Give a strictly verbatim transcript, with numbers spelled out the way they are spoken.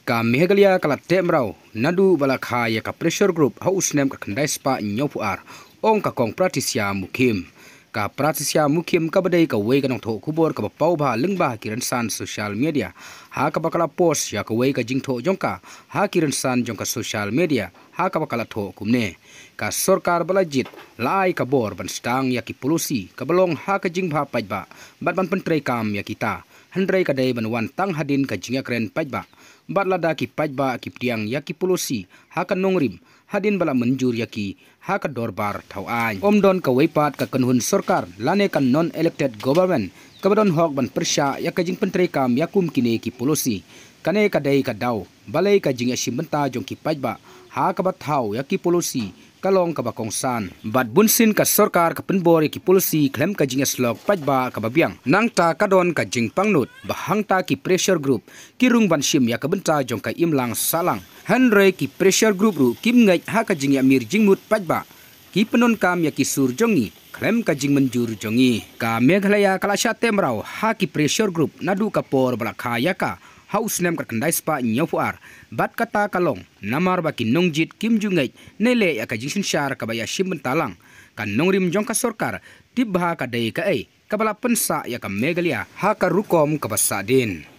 Ka Meghalaya ka la teh mraw naduh ba la kha ïa ka pressure group ha u snem ka khyndai spah hynñiewphew ar, ong ka Kong Patricia Mukhim. Ka Patricia Mukhim kaba dei kawei ka nongthoh khubor kaba paw bha lyngba ki rynsan social media, ha kaba ka la post ïa kawei ka jingthoh jong ka ha ki rynsan jong ka social media, ha kaba ka la thoh kumne: Ka sorkar ba la jied la ai ka bor ban sdang ïa ki policy kaba long ha ka jingbha paidbah bad ban pyntreikam ïa kita, hynrei ka dei ban wan tang hadien ka jingïakren paidbah, bad lada ki paidbah ki pdiang ïa ki policy ha ka nongrim hadien ba la mynjur ïa ki ha ka dorbar thaw aiñ. Ym don kawei pat ka kynhun sorkar lane ka non-elected government kaba don hok ban pyrshah ïa ka jingpyntreikam ïa kum kine ki policy. Kane ka dei ka daw balei ka jingïashim bynta jong ki paidbah ha kaba thaw ïa ki policy ka long kaba kongsan. Bad bunsien ka sorkar ka pynbor ïa ki policy khlem ka jingïasyllok paidbah kaba biang. Nangta ka don ka jingpangnud ba hangta ki pressure group ki rung ban shim ïa ka bynta jong ka imlang sahlang, hynrei ki pressure group ruh kim ngeit ha ka jingïamir jingmut paidbah. Ki pyndonkam ïa ki sur jong ngi khlem ka jingmynjur jong ngi. Ka Meghalaya ka la shah teh mraw ha ki pressure group naduh ka por ba la kha ïa ka ha u snem ka khyndai spah hynñiewphew ar, bad kata ka long namar ba ki nongjied kim ju ngeit ne leh ïa ka jingsynshar kaba ïashim bynta lang. Ka nongrim jong ka sorkar tip bha ka dei kaei kaba la pynsah ïa ka Meghalaya ha ka rukom kaba sahdien.